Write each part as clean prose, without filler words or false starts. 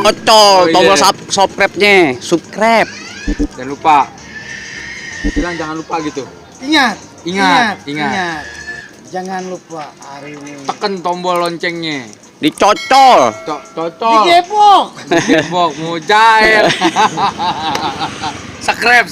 Cocol, tombol subscribe. Jangan lupa. Bilang jangan lupa gitu. Ingat. Jangan lupa hari ini. Tekan tombol loncengnya. Dicocol. Cocol. Digepok. Mujair. Subscribe.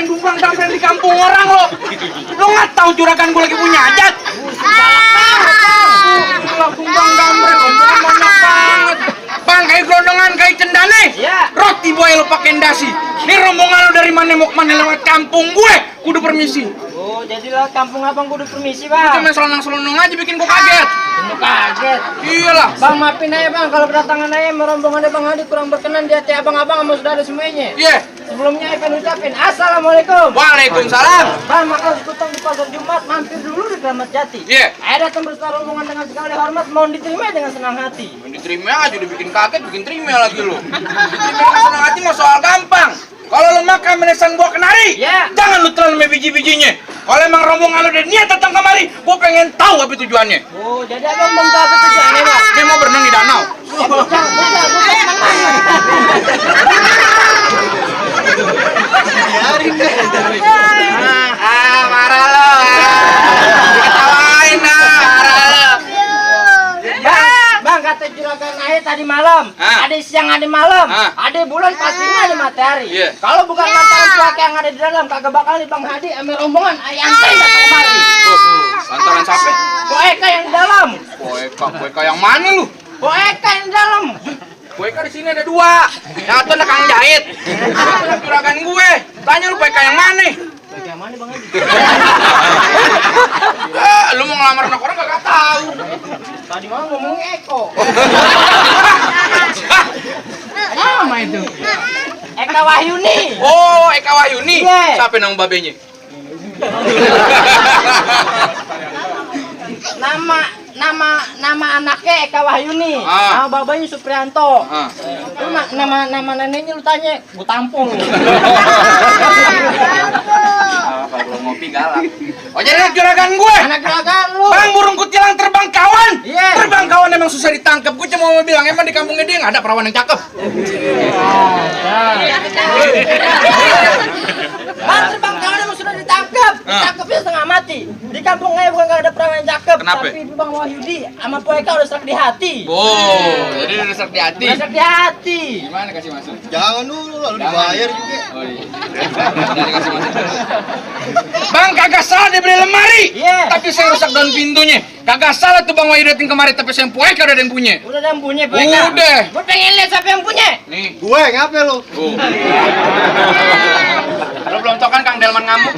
Dumbrang di kampung orang lo nggak tahu juragan gue lagi punya hajat. Dumbrang banyak banget. Bang, kayak gelondongan kayak cendane. Roti boy lo pakai dasi. Ini rombongan lo dari mana mau kemana lewat kampung gue? Kudu permisi. Oh, jadi lewat kampung abang kudu permisi, Bang. Cuma selonang-selonong aja bikin gue kaget. Kaget. Iyalah. Bang, maafin aja, Bang, kalau kedatangan aja rombongan Bang Hadi kurang berkenan di hati abang-abang sama saudara semuanya. Iya. Sebelumnya Evan ucapin Assalamualaikum. Waalaikumsalam. Bang, makan sekutang di pasar Jumat, mampir dulu di Kramat Jati. Iya. Saya datang bersama rombongan dengan segala hormat, mohon diterima dengan senang hati. Diterima aja, udah bikin kaget, bikin terima lagi lo. Diterima dengan senang hati mah soal gampang. Kalau lo makan menesan gua kenari, jangan lu telan sama biji-bijinya. Kalau emang rombongan lo udah niat datang kemari, gua pengen tahu apa tujuannya. Oh, jadi abang belum tahu apa tujuannya, Bang? Dia mau berenang di danau. Bukan, marah lo. Diketawain marah lo. Bang, kata juragan air tadi malam, ada siang ada malam, ada bulan pastinya ada matahari. Kalau bukan lantaran cuaca yang ada di dalam, kagak bakal di Bang Hadi ambil rombongan ayam datang kemari. Lantaran sampai Bo Eka yang di dalam. Bo Eka yang mana lu? Bo Eka yang di dalam. Bo Eka di sini ada dua. Yang satu ada Kang Jahit. Yang juragan gue. Tanya lu Bo Eka yang mana? Bo Eka yang mana Bang Hadi? Lu mau ngelamar anak orang kagak tahu. Tadi malam ngomong Eko. Nama itu? Eka Wahyuni. Oh, Eka Wahyuni. Siapa nama babenya? Nama anaknya Eka Wahyuni. Nama babanya Suprianto. Lu nama neneknya lu tanya, gua tampung. Kalau ngopi galak. Oh, jadi anak juragan gue. Anak juragan lu. Bang, burung mau bilang emang di kampungnya dia nggak ada perawan yang cakep. Bang kawan sudah ditangkap. Ditangkapnya setengah mati. Di kampung saya bukan nggak ada perawan yang cakep. Kenapa? Tapi Bang Wahyudi sama Poeka udah serak di hati. Oh, jadi udah serak di hati. Udah serak di hati. Gimana kasih masuk? Jangan dulu, lalu dibayar juga. Oh iya. Jadi kasih masuk. Bang kagak salah dia beli lemari. Iya. Tapi saya rusak daun pintunya. Kagak salah tuh Bang Wahyu datang kemari tapi saya Poeka udah ada yang punya. Udah ada yang punya Poeka. Udah. Gue pengen lihat siapa yang punya. Nih. Gue ngapain lu? Oh. Lo belum tau kan Kang Delman ngamuk?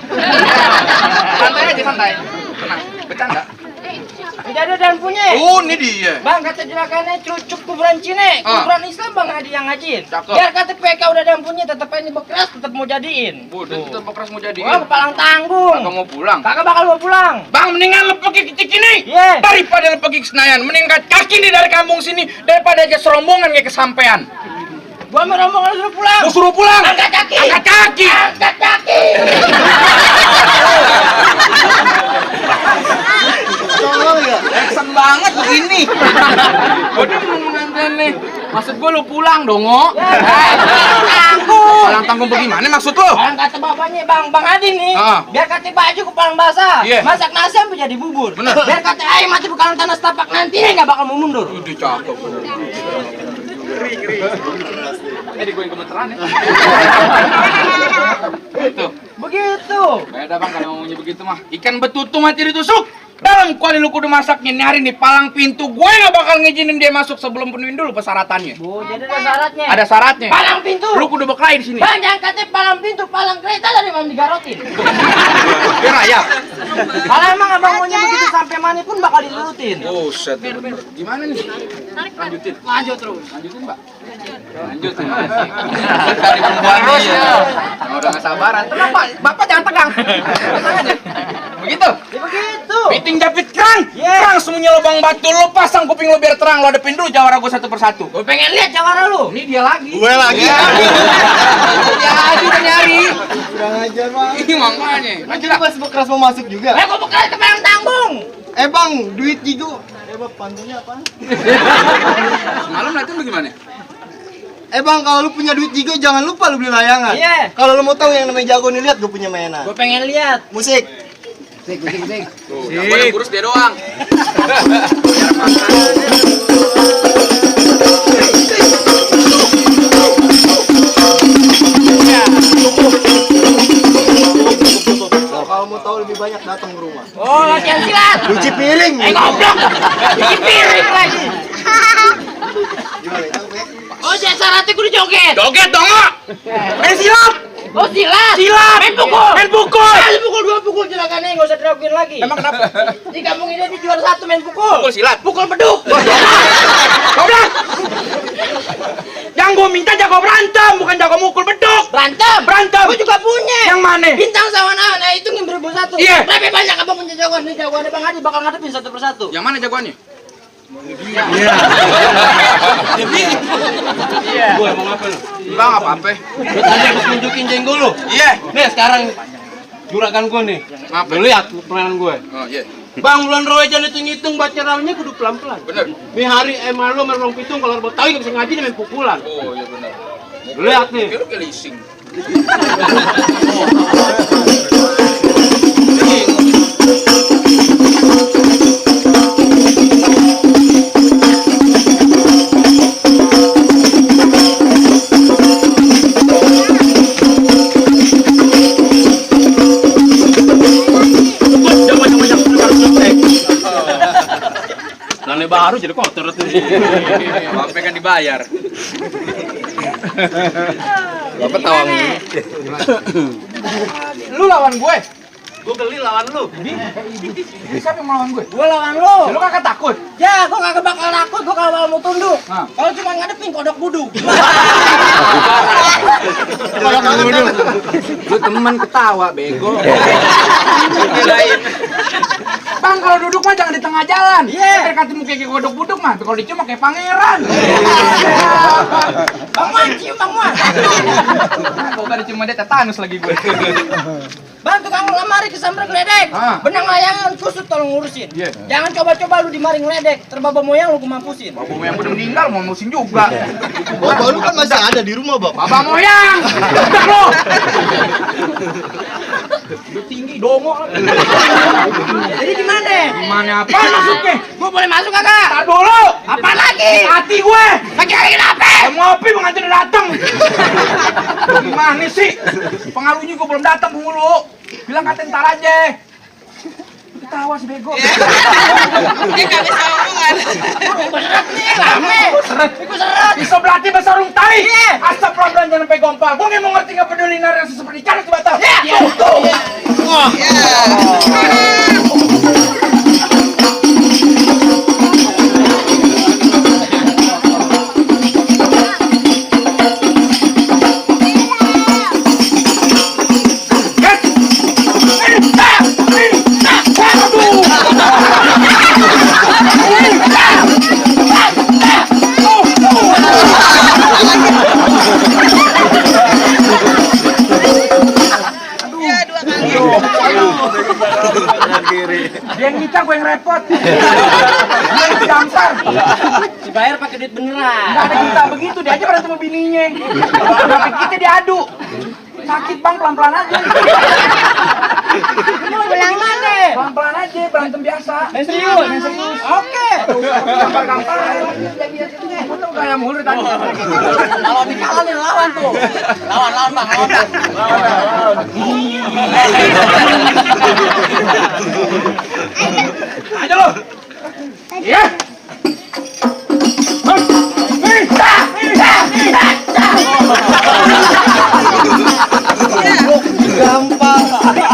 Santai aja santai. Tenang, bercanda. Tidak ada dan punya. Oh, ini dia. Bang kata juragannya cucuk kuburan Cine, kuburan Islam Bang Hadi yang ngajin. Cakep. Biar kata PK udah ada yang punya, tetap ini bekeras, tetap mau jadiin. Udah kita bekeras mau jadiin. Wah, kepalang tanggung. Kagak mau pulang. Kakak bakal mau pulang. Bang, mendingan lo pergi ke Cikini Iya. daripada lo pergi ke Senayan. Mending angkat kaki nih dari kampung sini daripada aja serombongan kayak kesampean. Gua sama rombongan lu suruh pulang. Lo suruh pulang. Angkat kaki. Angkat kaki. Angkat kaki. Tolong ya. Action banget begini. Udah menandain nih. Maksud gua lo pulang dong, oh. Tanggung. Palang tanggung bagaimana maksud lo? Bang kata bapaknya Bang Hadi nih, biar kata baju kepalang basah, Iya. masak nasi sampai jadi bubur. Bener. Biar kata ayam mati bekalan tanah setapak nanti nggak bakal mau mundur. Udah cakep bener. Jadi gue yang gemeteran ya. Tuh. Begitu. Beda bang kalau ngomongnya begitu mah. Ikan betutu mati ditusuk. Dalam kuali lu kudu masaknya nih hari nih palang pintu gue nggak bakal ngizinin dia masuk sebelum penuhin dulu persyaratannya. Bu, jadi ada syaratnya. Ada syaratnya. Palang pintu. Lu kudu berkelahi di sini. Bang jangan katanya palang pintu, palang kereta tadi mau digarotin. Dia rayap. Kalau emang abang maunya begitu sampai mana pun bakal dilurutin. Oh, set bener. Gimana nih? Lanjutin. Lanjut terus. Lanjutin, Mbak. Lanjutin. Dari perempuan dia. Yang udah nggak sabaran. Tenang, Pak. Bapak jangan tegang. Tenang aja. Begitu. Ya begitu. Piting japit kerang. Yeah. Kerang semuanya lubang batu lo pasang kuping lo biar terang. Lo hadapin dulu jawara gue satu persatu. Gue pengen lihat jawara lu. Ini dia lagi. Gue lagi. Jadi udah nyari. Kurang ajar bang. Ini makanya. Nanti lu pas bekeras mau masuk juga. Eh gue bekal ke palang tanggung. Bang, duit jigo. Bang, pantunnya apaan? Semalam latihan lu gimana? Bang, kalau lu punya duit jigo jangan lupa lu beli layangan. Iya. Kalau lu mau tahu yang namanya jago nih, lihat gue punya mainan. Gue pengen lihat. Musik. Tuh, yang gue yang kurus dia doang. Kalau mau tahu lebih banyak datang ke rumah. Oh, latihan silat. Cuci piring. Goblok. Bikin piring lagi. Gimana? Capek? Oh, syaratnya gue joget. Joget dong, Mak. Main silat. Oh, silat. Silat. Main pukul. Main pukul. Pukul dua pukul juragannya nggak usah diraguin lagi. Emang kenapa? Di kampung ini dia juara satu main pukul. Pukul silat. Pukul beduk. Goblok. Yang gue minta jago berantem, bukan jago mukul beduk. Berantem. Berantem. Gue juga punya. Yang mana? Bintang sawana. Nah, itu yang 2001. Iya. Tapi banyak abang punya jagoan. Nih jagoannya Bang Hadi bakal ngadepin satu persatu. Yang mana jagoannya? Iya. Gue mau ngapa lu? Bang, apa-apa? Lu tadi habis nunjukin jenggot lu. Iya. Nih sekarang juragan gue nih. Ngapa? Lu lihat permainan gue. Oh, iya. Bang bulan roe jangan hitung-hitung baca rawnya kudu pelan-pelan. Bener. Nih hari emang lu merong pitung kalau mau tahu nggak bisa ngaji nih main pukulan. Oh, iya bener. Lu lihat nih. Kira kayak leasing. Lane baru jadi kotor tuh. Bapak kan dibayar. Bapak tawang. Lu lawan gue. Gue geli lawan lu. Siapa yang melawan gue? Gue lawan lu. Lu kagak takut? Ya, gue kagak bakal takut. Gue kalau mau tunduk. Hah? Kalau cuma ngadepin kodok buduk. Lu teman ketawa bego. Kirain. Bang, kalau duduk mah jangan di tengah jalan. Iya. Biar ketemu kayak kodok buduk mah. Kalau dicium mah kayak pangeran. Bang Wan, cium Bang Wan. Kok gak dicium dia tetanus lagi gue. Bang, tukang lemari kesambar geledek. Benang layangan kusut tolong ngurusin. Jangan coba-coba lu di mari ngeledek. Terbaba moyang lu mampusin. Baba moyang udah meninggal, mau musim juga. Bapak lu kan masih ada di rumah, Bapak. Baba moyang! Udah lo! Udah tinggi, dongo. Jadi gimana? Gimana apa masuknya? Gua boleh masuk kagak? Tak dulu! Apa lagi? Hati gue! Lagi kenapa? Ngopi pengantin udah dateng. Gimana sih? Pengaruhnya gue belum datang dulu. Bilang katanya ntar aja. Ketawa si bego. Dia gak bisa omongan. Berat nih, rame. Seret. Ikut seret. Bisa berarti besarung tai. Asap pelan-pelan jangan sampai gompal. Gue nggak mau ngerti nggak peduli narik seperti ikan itu batal. Tuh. Wah. Dia yang nikah gue yang repot. Dia yang gampar. Dibayar pakai duit beneran. Nggak ada kita begitu, dia aja berantem sama bininya. Tapi kita diadu. Sakit bang, pelan-pelan aja. Pulang mana? Pelan-pelan aja, berantem biasa. Serius? Serius. Oke. Gampar-gampar. Betul kayak mulu tadi. Kalau dikalah nih lawan tuh. Lawan bang, lawan. Aja lo. Iya. Gampang.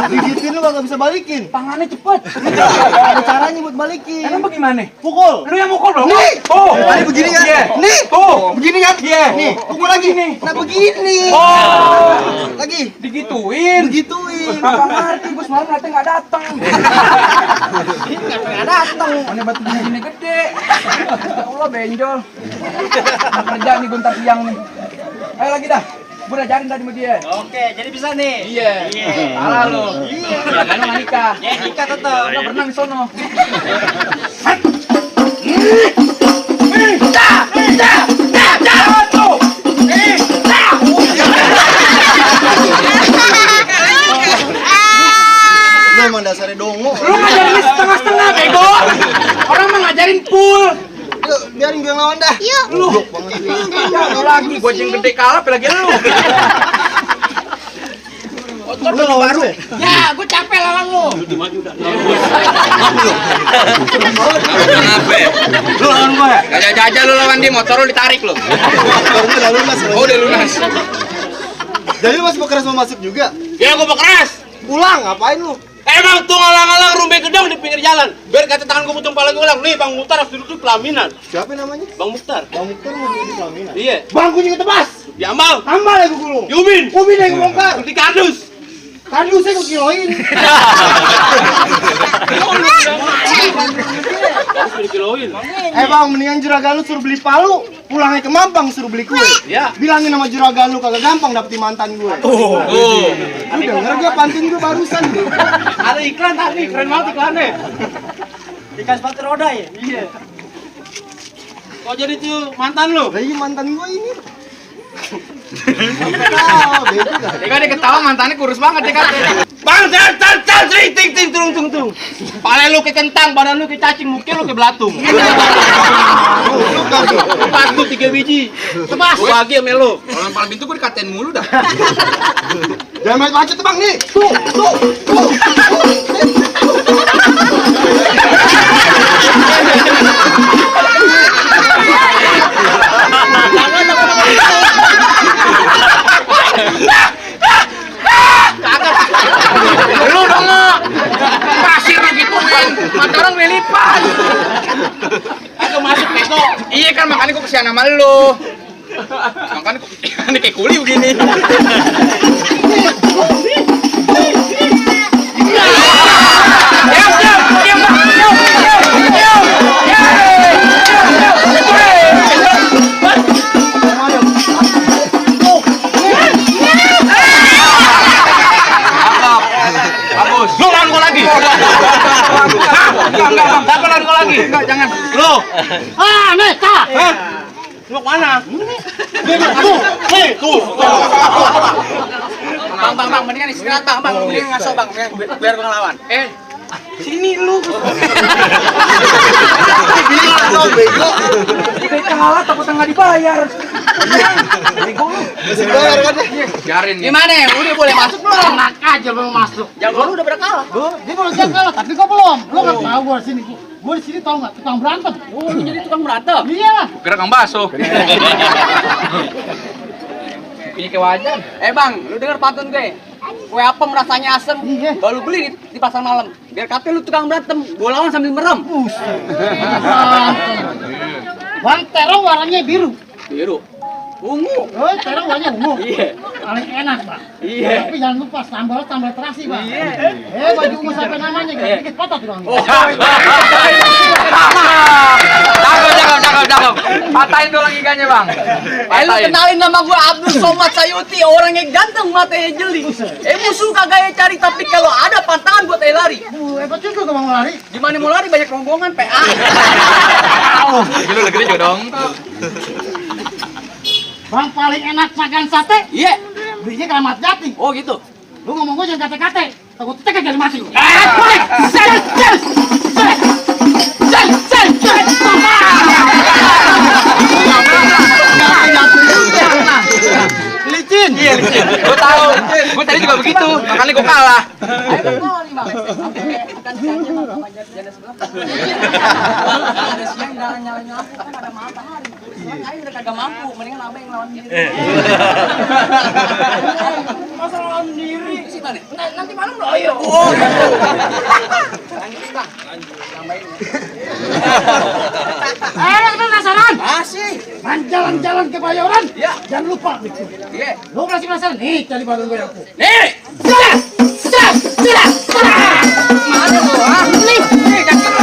Digituin lu gak bisa balikin. Tangannya cepet. Ada caranya buat balikin. Emang bagaimana? Pukul. Lu yang mukul dong. Nih. Tuh. Ini begini kan? Iya. Nih. Tuh. Begini kan? Iya. Nih, pukul lagi. Nih. Nah begini. Oh. Lagi. Digituin. Begituin. Gak ngerti, gue semalam ngeliatnya gak dateng. Nggak datang. Mana batu gini gede. Ya Allah benjol. Kerja nih gue ntar siang nih. Ayo lagi dah. Gue udah ajarin tadi sama dia. Oke, jadi bisa nih. Iya. Salah lu. Iya. Kan lu gak nikah. Ya nikah tetap. Udah berenang di sono. Lu emang dasarnya dongo. Lu ngajarin setengah-setengah bego. Orang mah ngajarin full. Yuk, biarin gue yang lawan dah. Yuk. Lu banget lu. Ya lu lagi, gue yang gede kalah apalagi lu. Lu lawan gue. Ya, gue capek lawan lu. Lu lawan gue ya? Gak aja lu lawan dia, motor lu ditarik lu. Motornya udah lunas. Oh udah lunas. Jadi lu masih bekeras mau masuk juga? Ya gua bekeras. Pulang, ngapain lu? Emang tuh ngalang-ngalang rumah gedong di pinggir jalan. Biar kata tangan gua putung pala gua ulang. Nih Bang Mukhtar harus duduk di pelaminan. Siapa namanya? Bang Mukhtar. Bang Mukhtar mau jadi pelaminan. Iya. Bangkunya ketebas. Diambal. Tambah lagi gulung. Diubin. Ubin yang ngebongkar. Di kardus. Kardus saya kiloin. Harus dikiloin. Bang, mendingan juragan lu suruh beli palu, pulangnya ke Mampang suruh beli kue. Ya. Bilangin sama juragan lu kagak gampang dapetin mantan gue. Oh. Lu denger gak pantun gue barusan deh. Ada iklan tadi, keren banget iklannya. Ikan sepatu roda ya? Iya. Kok jadi tuh mantan lu? Lah iya mantan gue ini. Ah, beda gak? Dia kan dia ketawa mantannya kurus banget dia kan. Bang, ting, tung. Pala lu kayak kentang, badan lu kayak cacing, muka lu kayak belatung. Lu kan tuh. Patu 3 biji. Tebas bagi sama lu. Orang paling pintu gue dikatain mulu dah. Jangan main macet tuh bang nih. Tuh. Lu dong pasir gituin, mata orang melipat. Aku masuk bego. Iya kan makanya gue kesian sama lu. Makanya ini kayak kuli begini. lagi. Enggak, jangan. Lo. Neta. Mau mana? Tuh. Bang, mendingan istirahat bang, mendingan ngaso bang, biar gue ngelawan. Sini lu. Kita ngalah takut nggak dibayar. Bayar kan deh. Biarin. Gimana? Udah boleh masuk belum? Enak aja belum masuk. Jago lu udah berkalah. Dia baru siap kalah, tapi kau belum. Lo nggak tahu gua di sini. Gua di sini tahu nggak tukang berantem. Oh, lu jadi tukang berantem. Iya lah. Kira Kang Baso. Ini kewajan. Bang, lu denger pantun gue. Kue apem rasanya asem. Iya. Baru beli di pasar malam. Biar kata lu tukang berantem. Gua lawan sambil merem. Bang, terong warnanya biru. Biru. Ungu. Oh, terong warnanya ungu. Iya. Paling enak, Bang. Iya. Tapi jangan lupa sambal terasi, Bang. Iya. Baju ungu sampai namanya dikit patah tuh, Bang. Cakep. Patahin tulang ikannya, Bang. Lu kenalin nama gua Abdul Somad Sayuti, orangnya ganteng, matanya jeli. Musuh kagak cari, tapi kalau ada pantangan buat lari. Hebat juga kau mau lari. Gimana mau lari banyak rombongan PA. Lu lagi juga dong. Bang, paling enak makan sate. Iya. Belinya Kramat Jati. Oh gitu. Lu ngomong gua jangan kate-kate. Takut tetek jadi mati. Licin. Iya, licin. Gua tahu. Gua tadi juga begitu, makanya gua kalah. Ada siang nyalain lampu kan ada matahari. Ayo udah kagak mampu, mendingan abang yang lawan diri. Masa lawan diri sih tadi? Nanti malam lo ayo. Oh. Lu penasaran? Masih. Jalan-jalan ke Bayoran. Iya. Jangan lupa. Iya. Lu masih penasaran? Nih, cari balon gue aku. Nih. Mana lu? Nih. Nih kaki lu.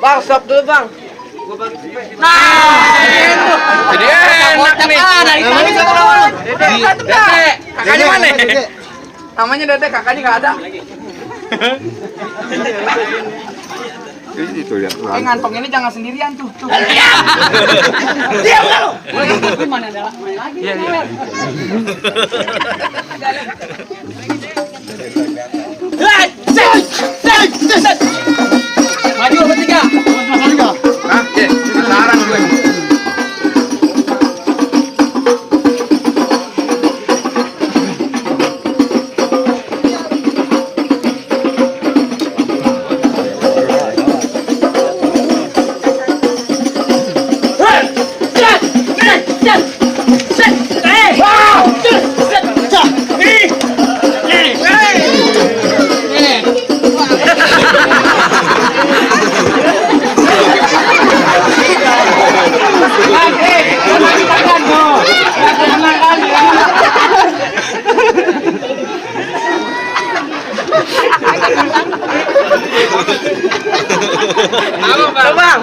Bang, stop dulu, Bang. Jadi enak nih. Dari tadi satu lawan. Dede, kakaknya mana? Namanya Dede, kakaknya nggak ada. Itu ya. Ngantong ini jangan sendirian tuh. Diam lu. Tapi mana ada main lagi? Iya. Maju bertiga. Hah? Saran gue. Halo, Bang.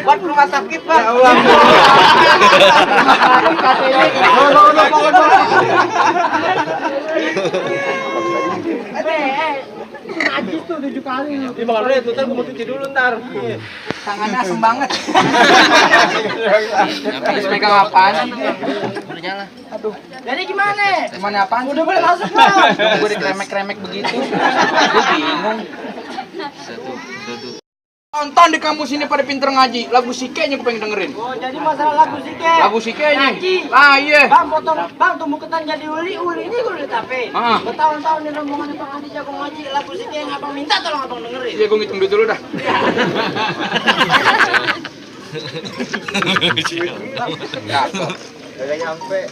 Buat rumah sakit, Bang. Ya Allah. Najis tuh 7 kali. Ini bakal udah tuh, ntar gue mau cuci dulu ntar. Tangannya asem banget. Habis megang apaan? Aduh. Jadi gimana? Gimana apaan? Udah boleh masuk belum? Gue dikremek-kremek begitu. Gue bingung. Tonton di kampus ini pada pinter ngaji. Lagu Sike-nya gue pengen dengerin. Oh, jadi masalah lagu Sike. Lagu Sike-nya. Ngaji. Ah, iya. Bang, tumbuh ketan jadi uli ini gue tape. Bertahun-tahun di rombongan Bang Hadi jago ngaji, lagu Sike yang Abang minta tolong Abang dengerin. Iya, gue ngitung duit dulu dah. Kagak nyampe.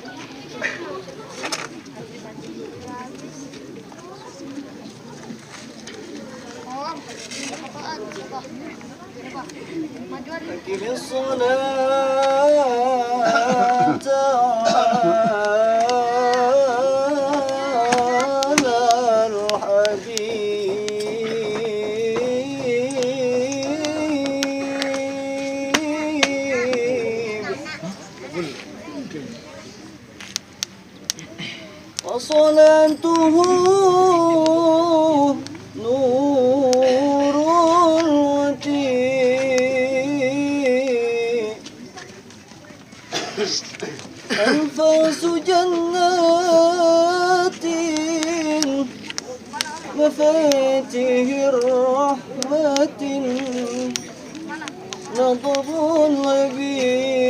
أقم الصلاة على الحبيب وصلاته نور وتين أنفاس جنات مفاتيح الرحمة نظر لبيب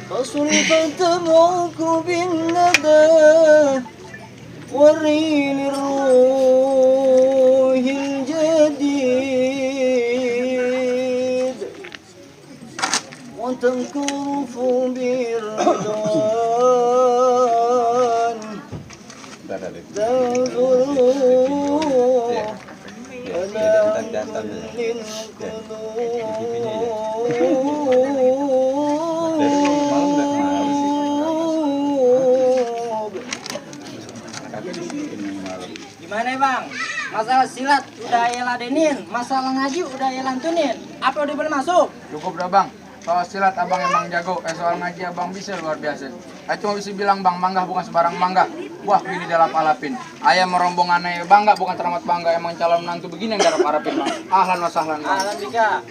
فصرف تبعك بالندى والريل الروح الجديد وتنكرف بالرضوان تنظر ألا Gimana Bang? Masalah silat udah Ayah ladenin, masalah ngaji udah Ayah lantunin. Apa udah boleh masuk? Cukup dah bang. Soal silat abang emang jago. Soal ngaji abang bisa luar biasa. Saya cuma bisa bilang bang, manggah bukan sembarang manggah. Wah, ini dilap-alapin. Ayah merombongan ayah bangga, bukan teramat bangga. Emang calon menantu begini yang garap-arapin bang. Ahlan wa sahlan bang. Ahlan bika.